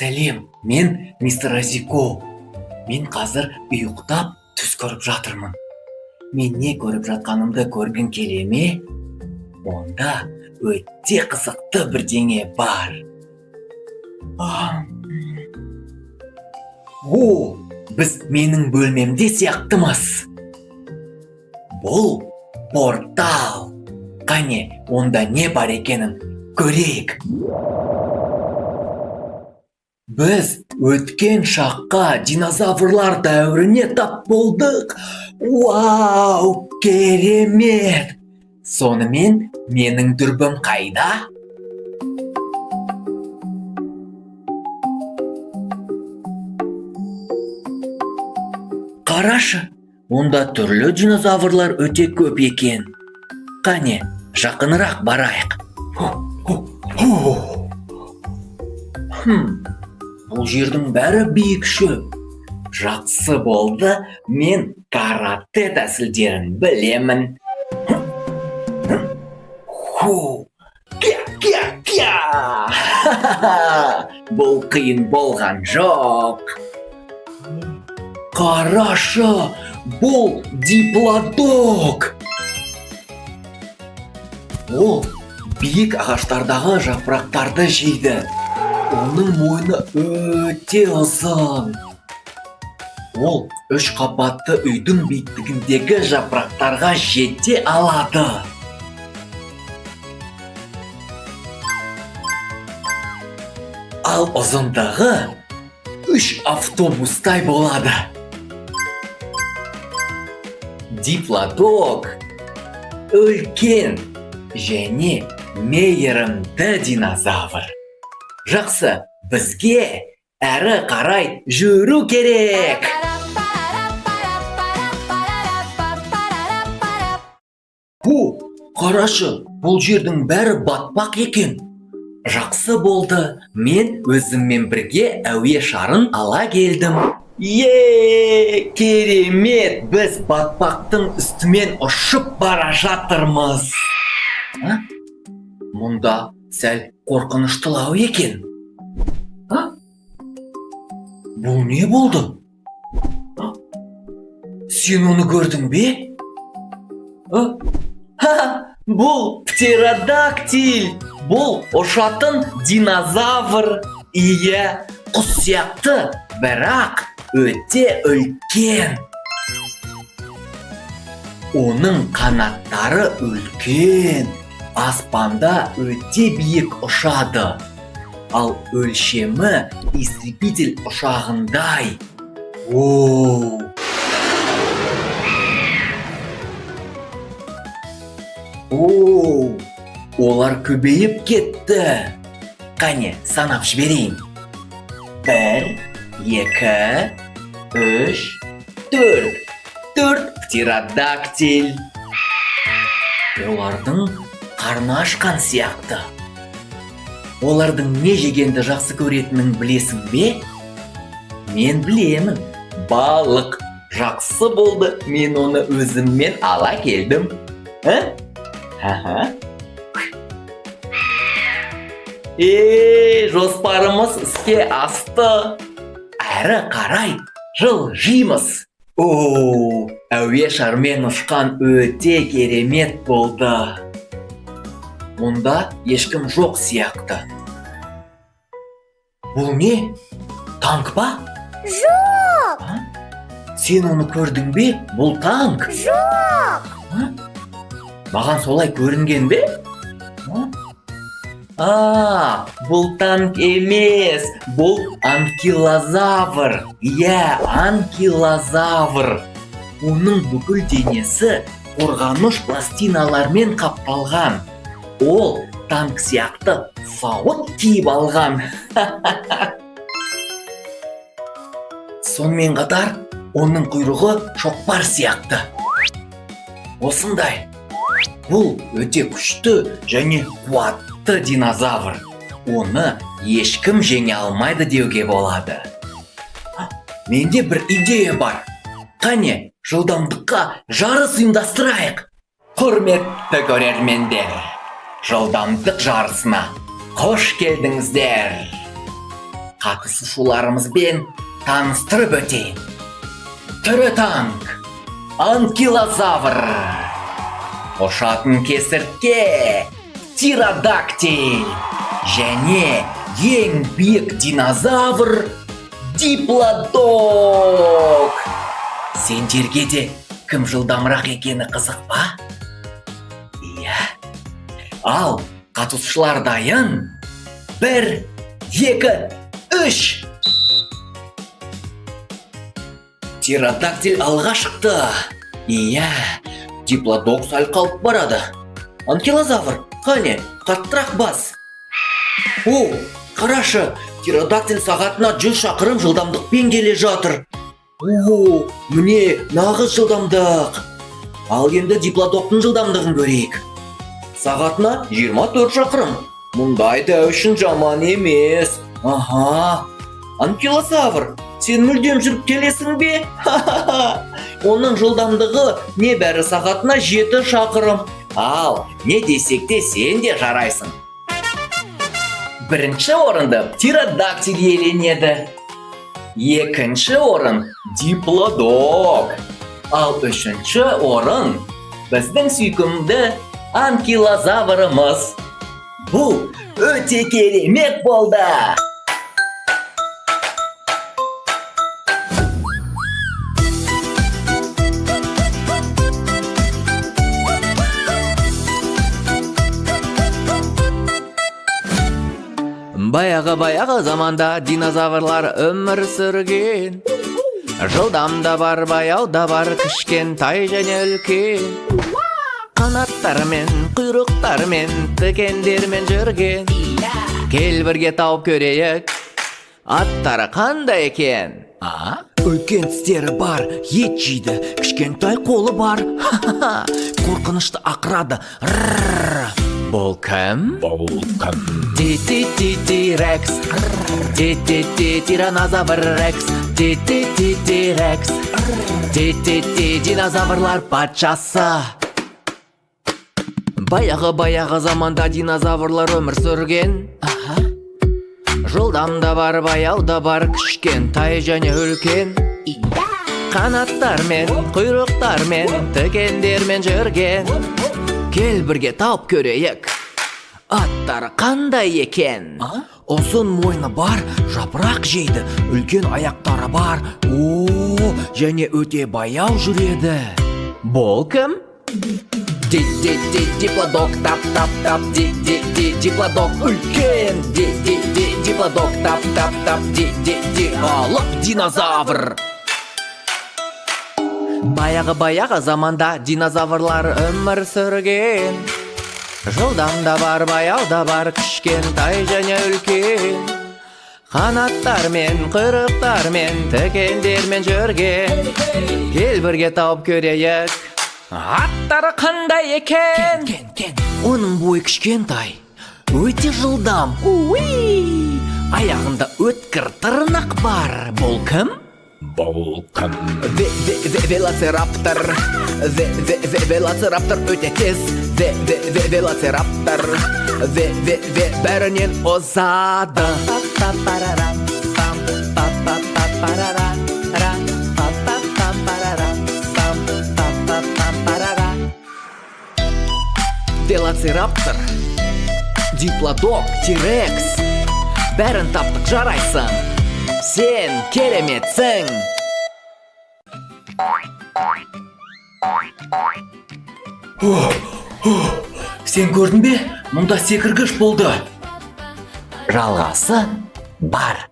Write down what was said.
Сәлем, мен мистер Азико. Мен қазір ұйықтап түс көріп жатырмын. Мен не көріп жатқанымды көргің келе ме? Онда өте қызықты бірдеңе бар. О, біз менің бөлмемде сияқтымыз. Бұл портал. Қане, онда не бар екенін көрейік. Біз өткен шаққа, динозаврлар дәуіріне тап болдық. Вау, керемет! Сонымен, менің дүрбім қайда? Қарашы, онда түрлі динозаврлар өте көп екен. Қане, жақынырақ барайық. Ху, ху, ху. Бұл жердің бәрі биік шөп. Жақсы болды, мен каратэ тәсілдерін білемін. Ху, кя, кя, кя! Бұл қиын болған жоқ. Қарашы, бұл диплодок. Ол биік ағаштардағы жапырақтарды жейді. Оның мойны өте ұзын. Ол үш қабатты үйдің биіктігіндегі жапырақтарға жете алады. Ал ұзындығы үш автобустай болады. Диплодок үлкен және мейірімді динозавр. Жақсы, бізге әрі қарай жүру керек. Ху, қарашы, бұл жердің бәрі батпақ екен. Жақсы болды, мен өзіммен бірге әуе шарын ала келдім. Е, керемет, біз батпақтың үстімен ұшып бара жатырмыз. А? Мұнда сәл қорқыныштылау екен. А? Бұл не болды? А? Сен оны көрдің бе? А? Ха, бұл птеродактиль. Бұл ұшатын динозавр. Иә, құс сияқты, бірақ өте үлкен. Оның қанаттары үлкен, аспанда өте биік ұшады. Ал өлшемі истребитель ұшағындай. Оу! Оу! Олар көбейіп кетті. Қане, санап жіберейін. Бір, екі, үш, төрт. Төрт птеродактиль. Олардың қарны ашқан сияқты. Олардың не жегенді жақсы көретінін білесің бе? Мен білемін. Балық. Жақсы болды, мен оны өзіммен ала келдім. Ә? Аха. Е, жоспарымыз іске асты. Әрі қарай жылжимыз. О, әуе шармен ұшқан өте керемет болды. Мұнда ешкім жоқ сияқты. Бұл не? Танк па? Жоқ. А? Сен оны көрдің бе? Бұл танк. Жоқ. А? Маған солай көрінген бе? А? А, бұл танк емес, бұл анкилозавр. Иә, анкилозавр. Оның бүкіл денесі қорғаныш пластиналармен қапталған. Ол танк сияқты сауыт киіп алған. Сонымен қатар, оның құйрығы шоқпар сияқты. Осындай. Бұл өте күшті және қуатты динозавр. Оны ешкім жеңе алмайды деуге болады. Менде бір идея бар. Қане, жылдамдыққа жарыс ұйымдастырайық. Құрметті көрермендер, жылдамдық жарысына қош келдіңіздер. Қатысушыларымызбен таныстырып өтейін. Тірі танк, анкилозавр, ұшатын кесіртке, птеродактиль және ең биік динозавр диплодок. Сендерге де кім жылдамырақ екені қызық па? Иә. Ал, қатысушылар дайын? Бір, екі, үш! Птеродактиль алға шықты. Иә, диплодок сәл қалып барады. Анкилозавр, қане, қаттырақ бас. О, қарашы, птеродактиль сағатына 100 шақырым жылдамдықпен келе жатыр. О, міне, нағыз жылдамдық. Ал енді диплодоктың жылдамдығын көрейік. Сағатына 24 шақырым. Мұндай да үшін жаман емес. Аха, анкилозавр, сен мүлдем жүріп келесің бе? Ха-ха-ха. Оның жылдамдығы небәрі сағатына 7 шақырым. Ал, не десек те, сен де жарайсың. Бірінші орынды птеродактиль иеленеді. Екінші орын диплодок. Ал үшінші орын біздің сүйкімді анкилозаврымыз. Бұл өте керемет болды. Баяғы-баяғы заманда динозаврлар өмір сүрген. Жылдам да бар, баяу да бар, кішкентай және үлкен. Қанаттарымен, құйрықтарымен, тікендермен жүрген. Кел, бірге тауып көрейік, аттары қандай екен? А? Үлкен тістері бар, ет жейді, кішкентай қолы бар. Ха-ха-ха. Қорқынышты ақырады. Рррр. Бұл кім? Бұл кім? Ти ти ти ти рекс. Ти ти ти тиранозавр рекс. Ти ти ти ти рекс. Ти ти ти динозаврлар патшасы. Баяғы баяғы заманда динозаврлар өмір сүрген. Жылдам да бар, баяу да бар, кішкентай және үлкен. Қанаттармен, құйрықтармен, тікендермен жүрген. Кел, бірге тауып көрейік, аттары қандай екен? Ұзын мойны бар, жапырақ жейді, үлкен аяқтары бар. О, және өте баяу жүреді. Бұл кім? Ди ди ди диплодок, тап тап тап, ди ди ди диплодок үлкен, ди ди ди диплодок, тап тап тап, ди ди ди алып динозавр. Баяғы баяғы заманда динозаврлар өмір сүрген. Жылдам да бар, баяу да бар, кішкентай және үлкен. Қанаттармен, құйрықтармен, тікендермен жүрген. Кел, бірге тауып көрейік, аттары қандай екен? Кен, кен. Оның бойы кішкентай, өте жылдам. Уи! Аяғында өткір тырнақ бар. Бұл кім? Бұл кім? Ве ве ве велоцираптор. Ве ве ве велоцираптор өте тез. Ве ве ве велоцираптор. Ве ве ве бәрінен озады. Па парарам пам, па па па парара ра, па па па парарам пам, па па па парара. Велоцираптор, диплодок, тирекс. Бәрін таптық, жарайсың. Сен кереметсің. Сен көрдің бе? Мұнда секіргіш болды. Жалғасы бар.